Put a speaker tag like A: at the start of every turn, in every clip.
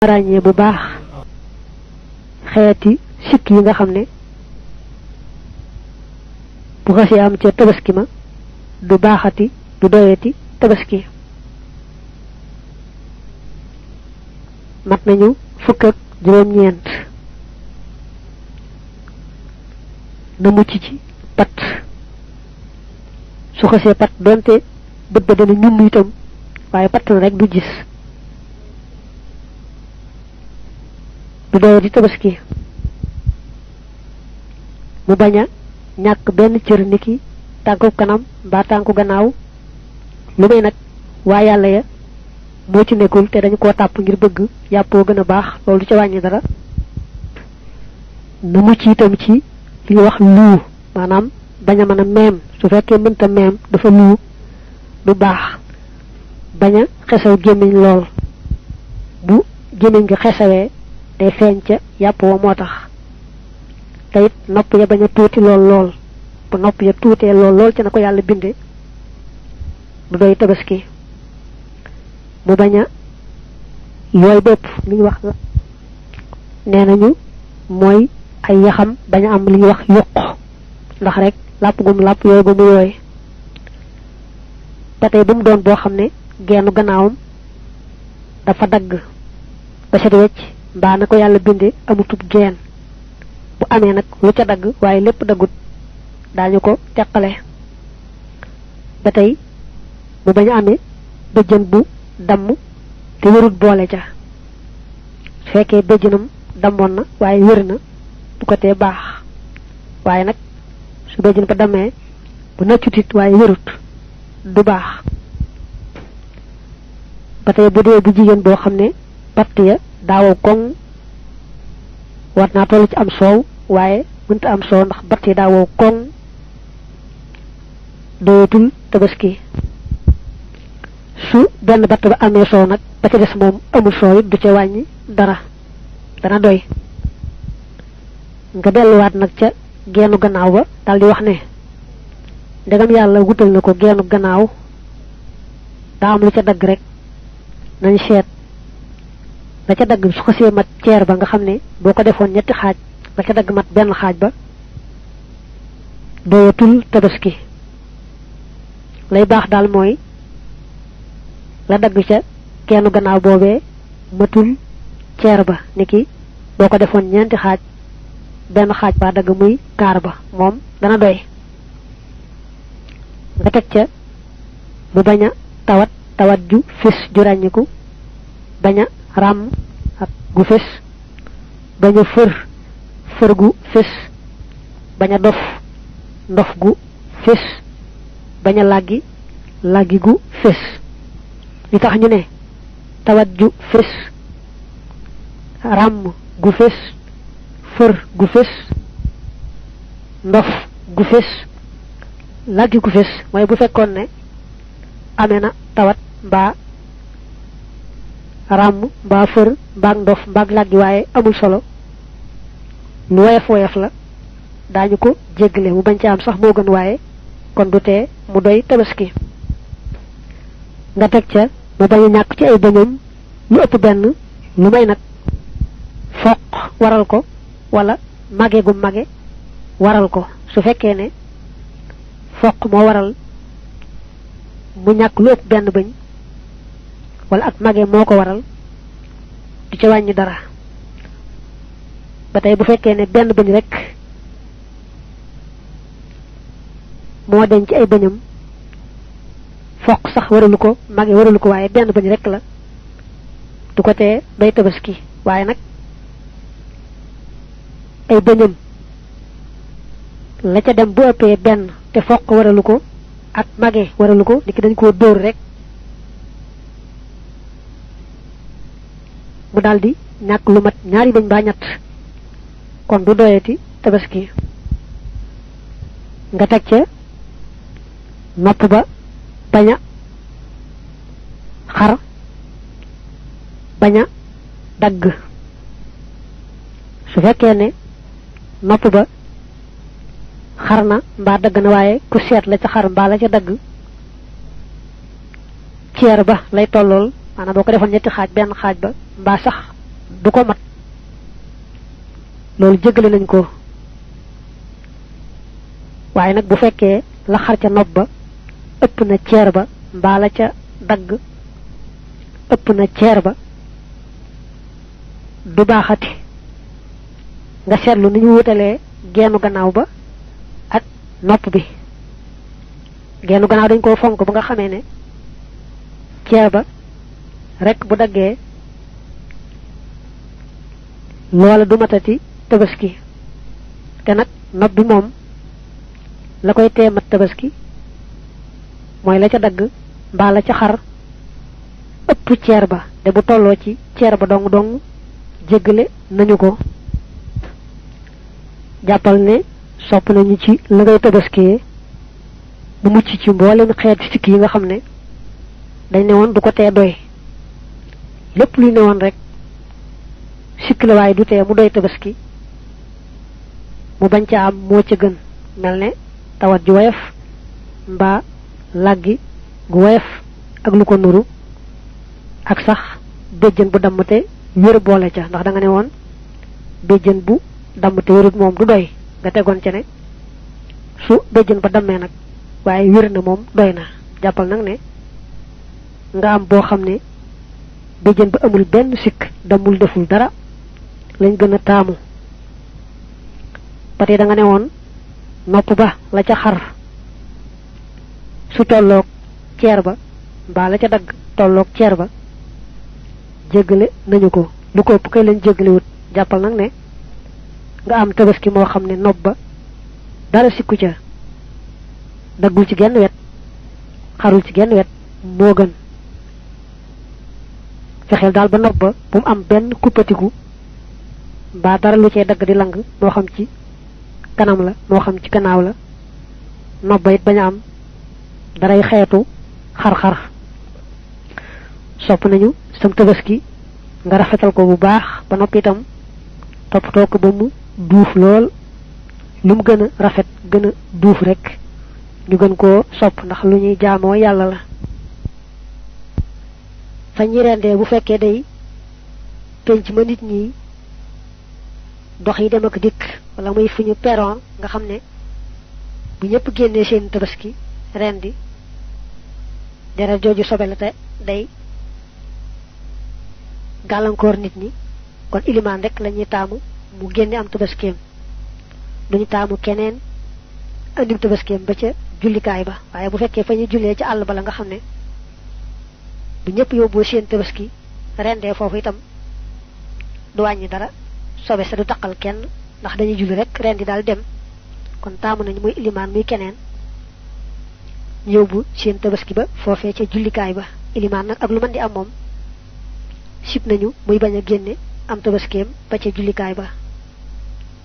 A: ràññee bu baax xeeti sikk yi nga xam ne bu xasee am ca tabaski ma du baaxati du doyati tabaski mat nañu fukk ak juróom-ñeent na mucc ci pat su xasee pat donte bët ba dana ñum itam waaye pat na rek du gis du doyati tabaski mu baña ñàkk benn cër niki tànku kanam mbaa tànku gannaaw lu may nag waa yàlla ya moo ci nekkul te dañu koo tàpp ngir bëgg yàppoo gën a baax loolu du ca wàññi dara nu mucc itam ci li ñuy wax luu maanaam bañ a mën a meem su fekkee mënta meem dafa luu du baax bañ a xesaw gémmiñ lool bu gémmiñ nga xesawee day feeñ ca yàpp wa moo tax te it nopp ya bañ a tuuti lool bu nopp ya tuutee lool ca na ko yàlla binde du doy tabaski mu bañ a yooy bopp li ñu wax nee nañu mooy ay yaxam bañ a am li ñuy wax yuq ndax rek làpp gum làpp yooyu ba mu yooy ba tey bu mu doon boo xam ne geenu gannaawam dafa dagg ba set wecc mbaa na ko yàlla binde amutub geen bu amee nag lu ca dagg waaye lépp daggut daañu ko teqale ba tey mu bañ a amee bëjjën bu damm te wërut boole ca su fekkee bëjjënam dammoon na waaye wér na du ko tee baax waaye nag su bëjjën ba dammee bu nëccutit waaye wérut du baax ba tey bu dee bu jigéen boo xam ne patt ya daawaw koŋ war naa toll ci am soow waaye mënta am soow ndax batt yi daawaw koŋ doyatul tabaski su benn batt ba amee soow nag ba ca des moom amul soow it du ca wàññi dara dana doy nga delluwaat nag ca geenu gannaaw ba daldi wax ne ndegam yàlla wutal na ko geenu gannaaw daa am lu ca dagg rek nañ seet la ca dagg su xasee mat ceer ba nga xam ne boo ko defoon ñetti xaaj la ca dagg mat benn xaaj ba doyatul tabaski lay baax daal mooy la dagg ca geenu gannaaw boobee matul ceer ba niki boo ko defoon ñeenti xaaj benn xaaj ba dagg muy kaar ba moom dana doy nga teg ca mu bañ a tawat ju fis ju ràññiku bañ a ràmm ak gu fis bañ a fër gu fis bañ a ndof gu fis bañ a làggi gu fis li tax ñu ne tawat ju fis ràmm gu fis fër gu fis ndof gu fis làggi gu fis mooy bu fekkoon ne amee na tawat mbaa ràmm mbaa fër mbaag ndof mbaag làggi waaye amul solo lu woyof la daañu ko jéggale mu bañ ca am sax moo gën waaye kon du tee mu doy tabaski nga teg ca mu bañ a ñàkk ci ay bëñam lu ëpp benn lu may nag foq waral ko wala mage gu mage waral ko su fekkee ne foq moo waral mu ñàkk lu ëpp benn bëñ wala ak mage moo ko waral du ca wàññi dara ba tey bu fekkee ne benn bëñ rek moo denc ci ay bëñam foq sax waralu ko mage waralu ko waaye benn bëñ rek la du ko tee doy tabaski waaye nag ay bëñam la ca dem bu ëppee benn te foq waralu ko ak mage waralu ko niki dañ koo dóor rek mu daldi ñàkk lu mat ñaari bëñ baa ñett kon du doyati tabaski nga teg ca nopp ba bañ a xar bañ a dagg su fekkee ne nopp ba xar na mbaa dagg na waaye ku seet la ca xar mbaa la ca dagg ceer ba lay tollool maanaam boo ko defoon ñetti xaaj benn xaaj ba mbaa sax du ko mat loolu jéggale nañ ko waaye nag bu fekkee la xar ca nopp ba ëpp na ceer ba mbaa la ca dagg ëpp na ceer ba du baaxati nga seetlu ni ñu wutalee geenu gannaaw ba ak nopp bi geenu gannaaw dañ koo fonk ba nga xamee ne ceer ba rek bu daggee loola du matati tabaski te nag nopp bi moom la koy tee mat tabaski mooy la ca dagg mbaa la ca xar ëpp ceer ba te bu tolloo ci ceer ba dong dong jéggale nañu ko jàppal ne sopp nañu ci la ngay tabaskiyee mu mucc ci mboolem xeeti sikk yi nga xam ne dañ ne woon du ko tee doy lépp luy ne woon rek sikk la waaye du tee mu doy tabaski mu bañ ca am moo ca gën mel ne tawat ju woyof mbaa làggi gu woyof ak lu ko nuru ak sax béjjën bu dammate wér boole ca ndax da nga ne woon béjjën bu dammate wérut moom du doy nga tegoon ca ne su béjjën ba dammee nag waaye wér na moom doy na jàppal nag ne nga am boo xam ne béjjën ba amul benn sikk damul deful dara lañ gën a taamu ba tey da nga ne woon nopp ba la ca xar su tolloog ceer ba mbaa la ca dagg tolloog ceer ba jéggale nañu ko lu ko ëpp kay lañ jéggalewut jàppal nag ne nga am tabaski moo xam ne nopp ba dara sikku ca daggul ci genn wet xarul ci genn wet moo gën fexeel daal ba nopp ba bu mu am benn kuppatiku mbaa dara lu cee dagg di lang moo xam ci kanam la moo xam ci gannaaw la nopp ba it bañ a am daray xeetu xar-xar sopp nañu sam tabaski nga rafetal ko bu baax ba noppi itam toppatoo ko ba mu duuf lool lu mu gën a rafet gën a duuf rek ñu gën koo sopp ndax lu ñuy jaamoo yàlla la fa ñi rendee bu fekkee day penc ma nit ñi dox yi dem ak dikk wala muy fu ñu peron nga xam ne bu ñëpp génnee seen tabaski rendi deret jooju sobe la te day gàllankoor nit ñi kon ilimaan rek la ñuy taamu mu génne am tabaskeem duñu taamu keneen andim tabaskeem ba ca jullikaay ba waaye bu fekkee fa ñu jullee ci àll ba la nga xam ne bu ñëpp yóbboo seen tabaski rendee foofu itam du wàññi dara sobe sa du taqal kenn ndax dañuy julli rek rendi daal dem kon taamu nañu muy ilimaan muy keneen ñu yóbbu seen tabaski ba foofee ca jullikaay ba ilimaan nag ak lu mën di am moom sib nañu muy bañ a génne am tabaskeem ba ca jullikaay ba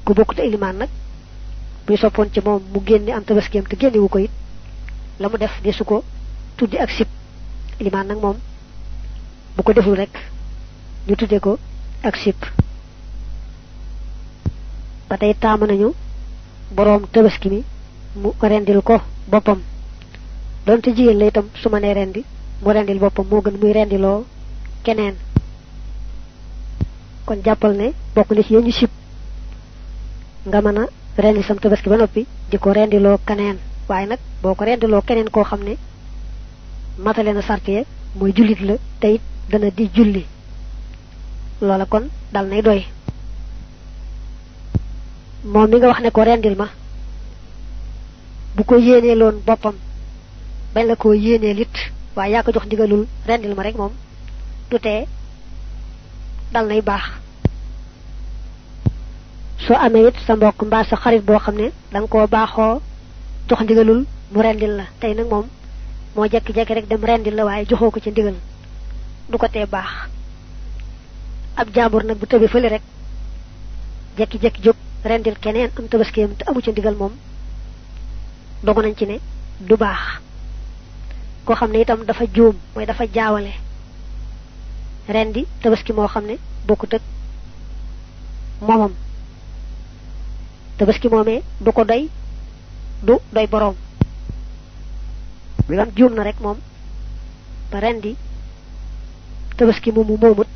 A: ku bokkut ilimaan nag buy soppoon ci moom mu génne am tabaskeem te génnewu ko it la mu def di su ko tuddi ak sib ilimaan nag moom bu ko deful rek ñu tudde ko ak sib ba tey taamu nañu boroom tabaski mi mu rendil ko boppam donte jigéen la itam su ma nee rendi mu rendil boppam moo gën muy rendiloo keneen kon jàppal ne bokk na ci ñu sib nga mën a rendi sam tabaski ba noppi di ko rendiloo keneen waaye nag boo ko rendiloo keneen koo xam ne matale na sart ya mooy jullit la te it dana di julli loola kon dal nay doy moom mi nga wax ne ko rendil ma bu ko yéenee loon boppam bañ la koo yéenee lit waaye yaa ko jox ndigalul rendil ma rek moom du tee dal nay baax soo amee it sa mbokk mbaa sa xarit boo xam ne danga koo baaxoo jox ndigalul mu rendil la tey nag moom moo jekki-jekki rek dem rendil la waaye joxoo ko ci ndigal du ko tee baax ab jàmbur nag bu tëbee fële rek jekki-jekki jóg rendil keneen am tabaskeem te amu ci ndigal moom dogu nañ ci ne du baax koo xam ne itam dafa juum mooy dafa jaawale rendi tabaski moo xam ne bokkut ak moomam tabaski moomee du ko doy du doy boroom bi am juum na rek moom ba rendi tabaski moomu moomut